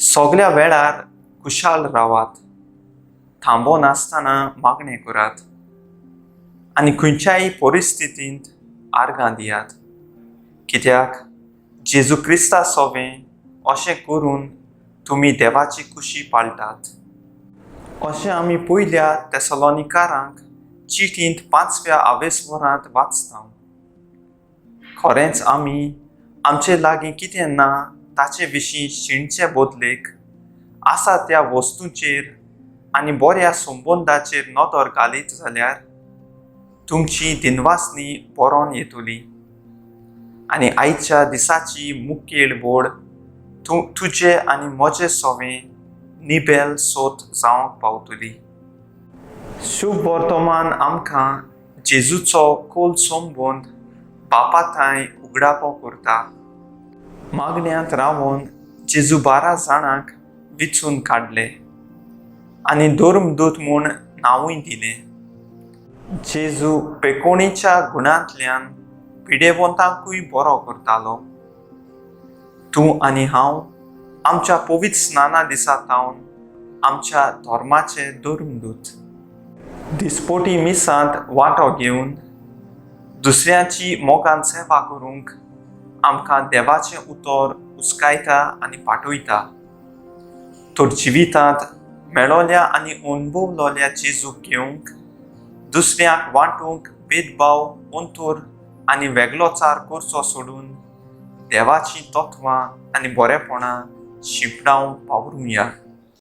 सगल्या वेळार खुशाल रावात, थांबो नासतना मागणें करात आनी खंयच्याय परिस्थितींत आर्गां दियात, कित्याक जेजू क्रिस्ता सोवें अशें करून तुमी देवाची खुशी पाळटात. अशें आमी पयल्या तेसलोनिकारांक चिटींत पांचव्या आवेसवरांत वाचता. खरेंच आमी आमचे लागीं कितें ना ताचे विशीं शिणचे बदलेक आसा त्या वस्तूंचेर आनी बऱ्या संबंदाचेर नदर घालीत जाल्यार तुमची दिनवासनी बरोवन येतली आनी आयच्या दिसाची मुखेल बोड तूं तुजे आनी म्हजे सोवें निबेल सोत जावंक पावतली. शुभ वर्तमान आमकां जेजूचो खोल संबंद बापा थांय उगडापो करता. मागण्यांत रावन जेजू 12 जाणांक विचून काडले आनी धर्मदूत म्हूण नांवूय दिलें. जेजू पेकोणीच्या गुणांतल्यान पिडेवंतांकूय बरो करतालो. तूं आनी हांव आमच्या पवित्र स्नाना दिसा थावन आमच्या धर्माचे धर्मदूत. दिसपोटी मिसांत वांटो घेवन दुसऱ्यांची मोगान सेवा करूंक आमकां देवाचें उतर उस्कायता आनी पाठयता. तर जिवितांत मेळोल्या आनी अणभवलोल्या जेजूक घेवंक, दुसऱ्यांक वांटूंक भेदभाव, अंतर आनी वेगळोचार करचो सोडून देवाचीं तत्वां आनी बरेपणां शिंपडावंक पावरुया.